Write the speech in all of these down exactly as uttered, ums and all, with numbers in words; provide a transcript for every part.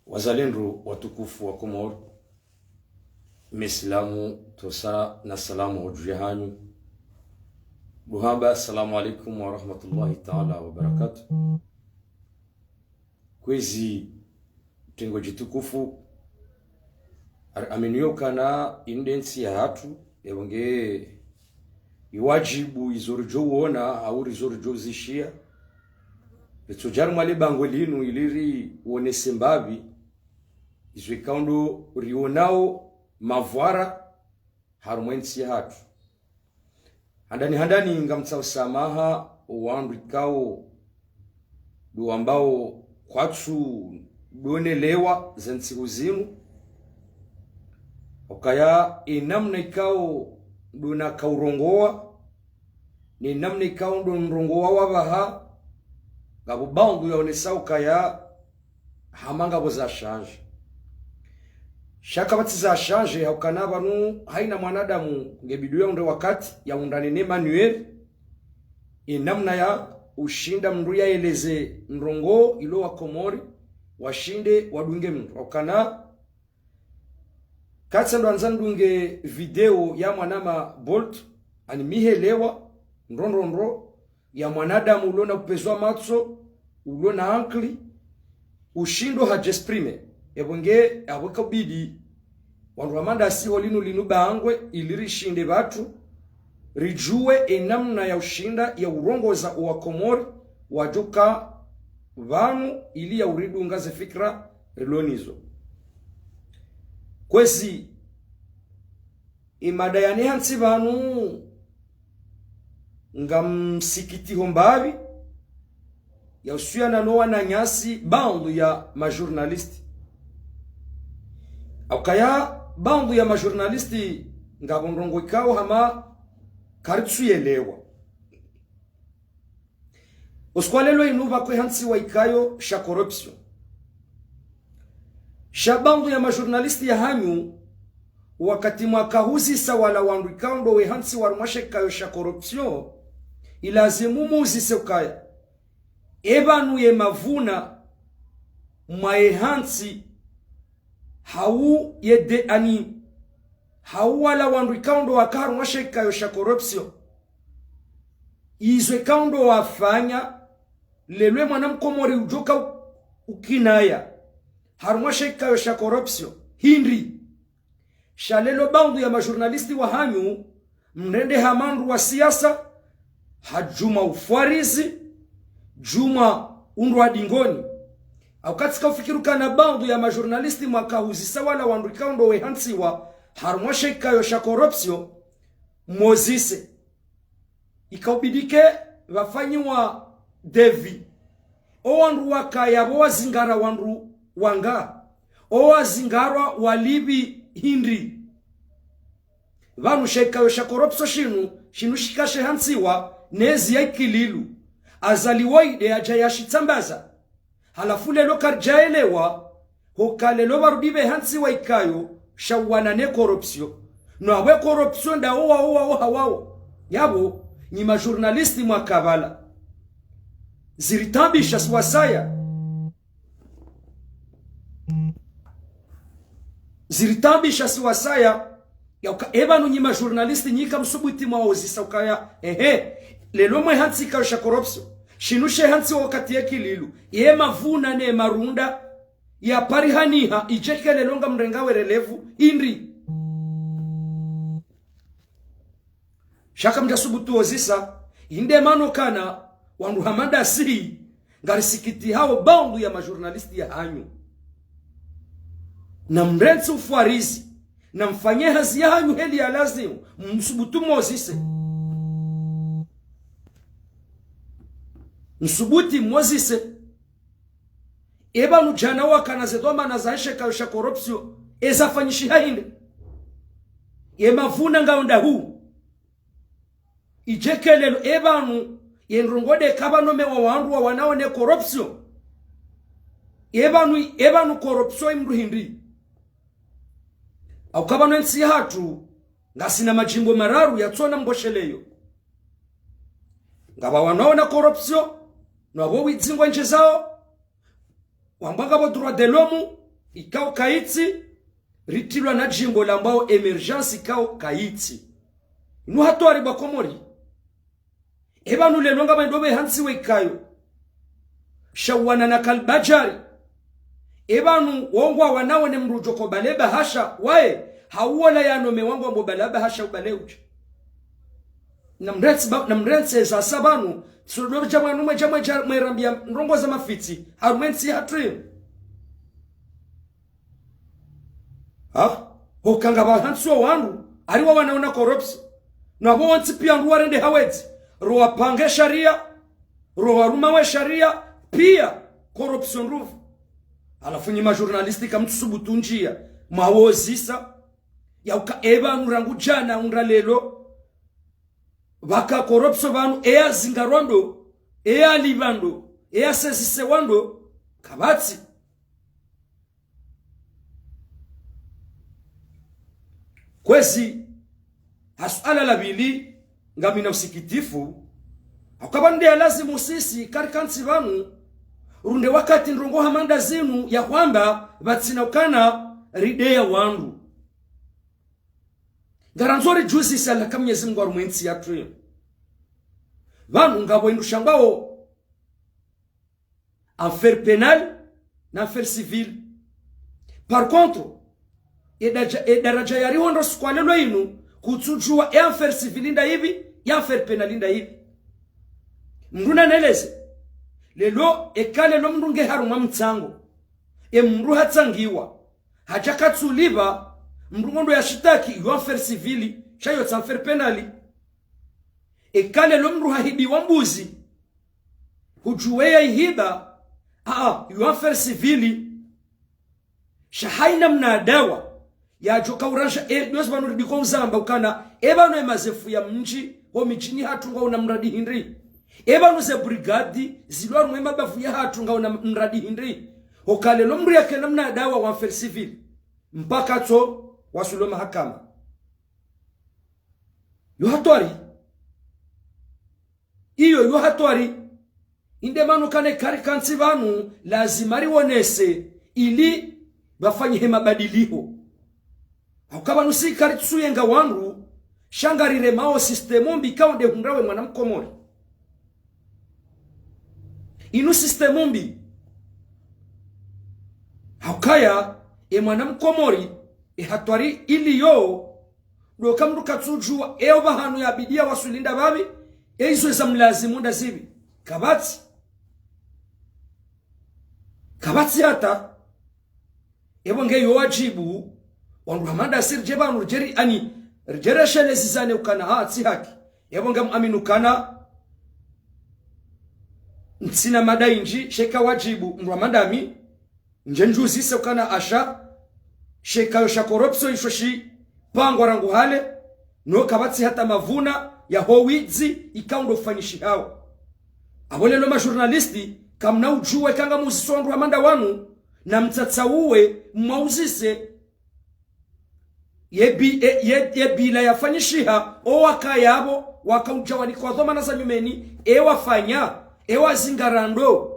Wazalendo watukufu wa Komori, Mesilamu, tosa na salamu hodju yahanyu. Duhamba, assalamu alaikum wa rahmatullahi ta'ala wa barakatuh. Kwezi, tengo djitukufu, ar-, aminiyo kana inu nde ntsi yahatru, ewe nge iwajibu izo ridjo wona, hau izo ridjo zishiya. Ritso dja harumwa le bangwe linu ili riwonese mbapvi izo ikao ndo riwonao mavwara harumwa entsi yahatru. Handani handani ngamtsaho samaha owandru ikao ndo wambao kwatsu ndo nelewa ze ntsihu zinu. Ukaya enamna ikao ndo nakaurongowa, ne namna ikao ndo nrongowa wapvaha, ngapvo baadhwi yaonesa ukaya hama ngapvo za change. Sha kapvatsi za change, haukana pvanu haina mwanadamu ngebidi yahundre wakati yahundrane ne manuel, enamna ya ushinda mndru yaeleze ndrongoo ilo wa Komori washinde wadunge mndru. Haukana katsi ndo andza ndunge video ya mwanama Bolt, ani mi helewa ndro ndro ndro, ya mwanadamu ulo na upvezwa matso, ulo na ankili, ushindo hadjiexprime. Ewe nge, apvo ikao bidi wandru hama ndasi ho linu linu bangwe, ili rishinde pvatsu, ridjuwe enamna ya ushinda ya urongoza owa Komori wadjoka pvanu ili ya uridunga ze fikira rilo nazo. Kwezi, emada yaniha ntsi pvanu, ngamsikitiho mbapvi ya uhusiana no wananyasi, baadhwi ya majournaliste. Haukaya baadhwi ya majournaliste ngapvo ndrongoo ikao hama karitsu yelewa. Usiku wa leo inu pvakwe hantsiwa ikayo sha corruption. Sha baadhwi ya majournaliste yahanyu, wakati mwakahuzisa wala wandru ikao ndo wehantsiwa harumwa she ikayo sha corruption, ilazimu muuzise ukaya, epvanu ye mavuna mwaye hantsi, hau ye de ani, hau wala wandru ikao ndo waka harumwa she ikayo sha corruption, izo ikao ndo wafanya, leo e mwana mkomori udjoka u-, ukinaya harumwa she ikayo sha corruption hindri? Sha leo baadhwi ya majournaliste wahanyu, mrende hama wandru wa siasa, ha djumwa ufwarizi, djumwa undru wa dingoni. Haukatsi ka ufikiri ukana baadhwi ya majournaliste mwakahuzisa wala wandru ikao ndo wehantsiwa harumwa she ikayo sha corruption, muuzise. Ikao bidi ke pvafanyiwa devis. Owandru wakaya pvo wazingara wandru wanga. Owazingarwa walipvi hindri? Pvanu she ikayo sha corruption shinu, shinu shika shehantsiwa nezi ya ikililu. Azali woyi de yadja yashitsambaza. Halafu leo karidjaelewa, hoka leo pvarudi pvehantsiwa ikayo sha uwana ne corruption. No apvo e corruption nda owa, owa, oha wao. Yapvo, nyi majournaliste mwaka pvala. Ziritaabisha si wasaya. Ziritaabisha si wasaya. Yauka, epvanu nyi majournaliste nyika msubuti mwauzisa ukaya, ehe, leo mwehantsi ikayo sha corruption. Shinu shehantsiwa wakati ye ikililu. Ye mavuna ne marunda yaparihaniha, idjeke leo ngamrenga werelevu hindri? Sha kamdjasubutu uzisa, inde mana ukana wandru hama ndasi, ngarisikitihao baadhwi ya majournaliste yahanyu. Namrentsi ufwarizi, namfanye hazi yahanyu heli ya lazimu, msubutu muuzise. Msubuti muuzise. Epvanu djana wakana ze dhwamana za she ikayo sha corruption, ezafanyishiha hindri? Ye mavuna ngayo ndahu? Idjeke leo, epvanu, ye ndrongoo de kapvanu mewa wandru wawanao ne corruption. Epvanu, epvanu corruption imdru hindri? Hauka pvanu entsi yahatru, ngasina madjimbo mararu yatsona mbosheleyo. Ngapvo wawanao na corruption, no apvo widzi ngwendjezao, wambwa ngapvo droit de l'homme, ikao kayitsi, ritrilwa na djimbo lambwao émergence ikao kayitsi. Inu hatwari bo Wakomori. Epvanu leo ngapvo ndo pvehantsi we ikayo. Sha wana na kalbadjari. Epvanu wongwa wanaone mdru djoko bale bahasha, waye, hauola yanomewa ngwambo bale bahasha ubale udja. Namrentsi ba-, namrentsi za sa pvanu, tsulo dja mwanu mwe dja mwe dja mwe rambia ndrongo za mafitsi, harumwa entsi hatru. Ha? Hoka ngapvo hantsi wo wandru, ari wa wanaona corruption. Na pvo wontsi pia ndru warende hawedzi. Ro wapange sharia, ro waruma we sharia, pia corruption rufu. Halafu nyi ma journaliste kamtsusubutu ndjia, mwawozisa. Yauka epvanu rangu djana undra leo. Pvaka corruption pvanu, eya zingarwa ndo, eya livwa ndo, eya sezise wandru, kapvatsi. Kwezi, ha suala la pvili, ngamina usikitifu, hauka pvanu nde ya lazimu sisi, karikantsi pvanu, runde wakati ndrongo hama nda zinu ya hwamba, pvatsina ukana, rideya wandru. Ngarandzo ridjuzise halafu ka Mnyezi Mungu harumwa entsi yatru. Pvanu ngapvo indru shangwao affaire pénale na affaire civile. Par contre, edaja-, edaradja yariho ndo siku wa leo inu, kutsudjuwa e affaire civile nda ipvi, e affaire pénale nda ipvi. Mdru naneleze, leo, eka leo mdru nge harumwa mtsango, e mdru hatsangiwa, hadja katsulipva, mdru ngondo ya shitaki, yo affaire civile, sha yo tsi affaire pénale. Eka leo mdru hahibiwa mbuzi, hudjuwe ya ihiba, aa, yo affaire civile. Sha haina mna adawa, yadjoka uransha, e, ndozi pvanu ridiko uzamba ukana, epvanu e mazefu ya mdji, ho midjini hatru ngwaona mradi hindri. Epvanu ze brigade, zilo harumwa e mabavu ya hatru ngwaona mradi hindri. Hoka leo mdru yakena mna adawa wa affaire civile. Mpaka tso, wasulo mahakama. Yo hatwari. Iyo yo hatwari. Inde mana ukana karikantsi pvanu, lazima riwonese, ili pvafanyihe mabadiliho. Hauka pvanu si karitsuyenga wandru, sha ngariremao système mbi ikao nde hundrawo e mwana Mkomori. Inu système mbi. Haukaya, e mwana Mkomori, e hatwari iliyo, ndo ka mdru katsudjuwa, eyo pvahanu yabidi ya waswili nda pvapvi, e izo za mlazimu nda zipvi. Kapvatsi. Kapvatsi hata. Epvo nge yo wadjibu, wandru hama nda si ridje pvanu ridje ri-, ani, ridje reshelezizane ukana, ha, tsi haki. Epvo nge mwamini ukana, ntsina mada indji, sha ika wadjibu, mdru hama nda mi, ndje ndjuzise ukana asha, sha ika yo sha corruption isho shipangwa rangu hale, no kapvatsi hata mavuna, ya ho widzi, ikao ndo ufanyishihao. Apvo leo ma journaliste, kamna udjuwa eka ngamuzisao wandru hama nda wanu, na mtsatsauwe, mwauzise, ye bi-, e, ye, ye bila yafanyishiha, o wakaya apvo, waka udja wanikwa dhwamana za nyumeni, e wafanya, e wazingara ndo.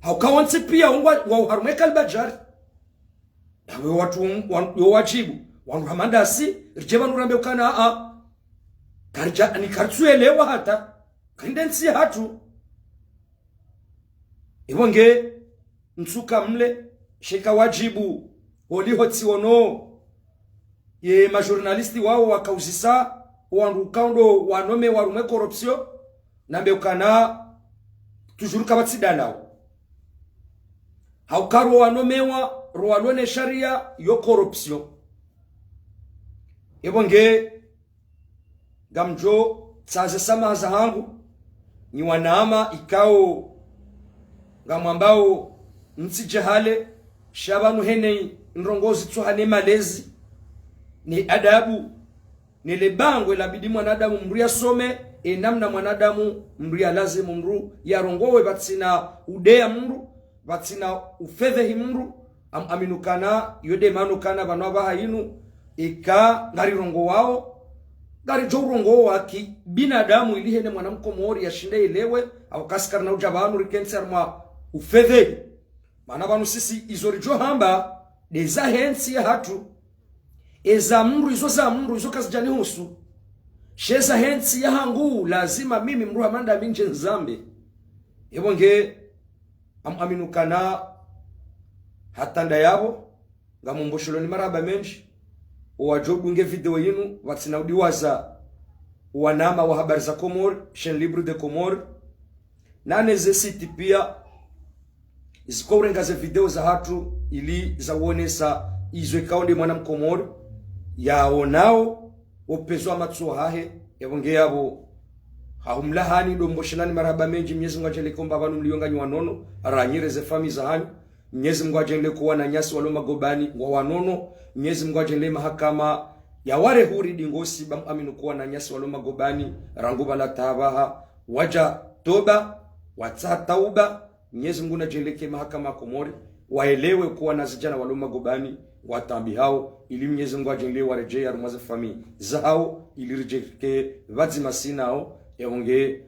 Hauka wontsi pia ungwa, wa uharumwa e kalbadjari. Apvo yo watru, wa, yo wadjibu, wandru hama nda si, ridje pvanu rambe ukana, a, a. Karidja, ni karitsuelewa hata. Kayinde ntsi hatru. Epvo nge, ntsuka mle, sha ika wadjibu, holiho tsiono. Ye ma journaliste wao wakauzisa, wandru ukao ndo wanomewa harumwa e corruption, nambe ukana, toujours kapvatsi dalao. Hauka ro wanomewa, ro walona e sharia, yo corruption. Epvo nge, ngamdjo tsaze samaha zahangu, nyi wanama ikao ngamwambao ntsi jahale, sha pvanu hene ndrongo zitsoha ne malezi, ne adabu, ne le bangwe labidi mwanadamu mdru yasome, e namna mwanadamu mdru ya lazimu mdru yarongowe pvatsina udeya mdru, pvatsina ufedhehi mdru, am-, amini ukana, yo nde mana ukana pvanu apvaha inu, ika ngarirongowao, ngaridjo urongowa ki binadamu ili hene mwana Mkomori yashinde yelewe, hauka si karina udja pvanu rikentsi harumwa ufedhehi. Mana pvanu sisi izo ridjo hamba, nde zahe ntsi yahatru. Eza mndru izo za mndru izo kazidjanihusu. She zahe ntsi yahangu, lazima mimi mndru hama ndami ndje nizambe. Epvo nge, ngamwamini ukana hata ndayapvo, ngamumbosheleoni marahaba mendji, owadjo dunge video yinu, pvatsina udiwaza, wanama wa Habari za Comores, Chaîne Libre de Comores, nane ze site pia, ziko urenga ze video zahatru, ili zawonesa izo ikao nde mwana mkomori, yaonao, opvezo wa matso hahe, yapvo nge yapvo. Hahumlahani, ndo mboshelani marahaba mendji, Mnyezi Mngu adjaanlie komba pvanu mlio nganyi wanono, ranyire ze famiyi zahanyu, Mnyezi Mngu adjaanlie ko wananyasi walo magobani ngwa wanono. Mnyezi Mngu adjaanlie mahakama ya ware huri dingosi ba mwamini ko wananyasi walo magobani rangu pvala ta pvaha wadja toba, watsaha tauba. Mnyezi Mngu nadjaanlie ke mahakama ya Komori waelewe ko wanazidjana walo magobani ngwataabihao, ili Mnyezi Mngu adjaanlie waredjei harumwa ze famiyi zahao, ili ridjeke pvadzima sinao. Yapvo nge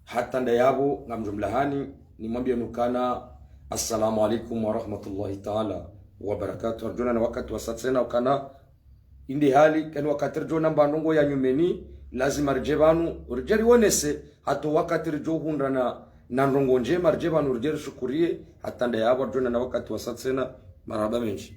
hata ndayapvo ngamdjomlahani, nimwambieni ukana, assalamu alaikum wa rahmatullahi taala wa barakatuh. Ridjo onana wakati wasa tsena ukana, inde hali, kani wakati ridjo ona mba ndrongo ya nyumeni, lazima ridje pvanu, ridje rionese, hata wakati ridjo hundrana na ndrongo ndjema, ridje pvanu, ridje rishukurie, hata ndayapvo, ridjo onana wakati wasa tsena, marahaba mendji.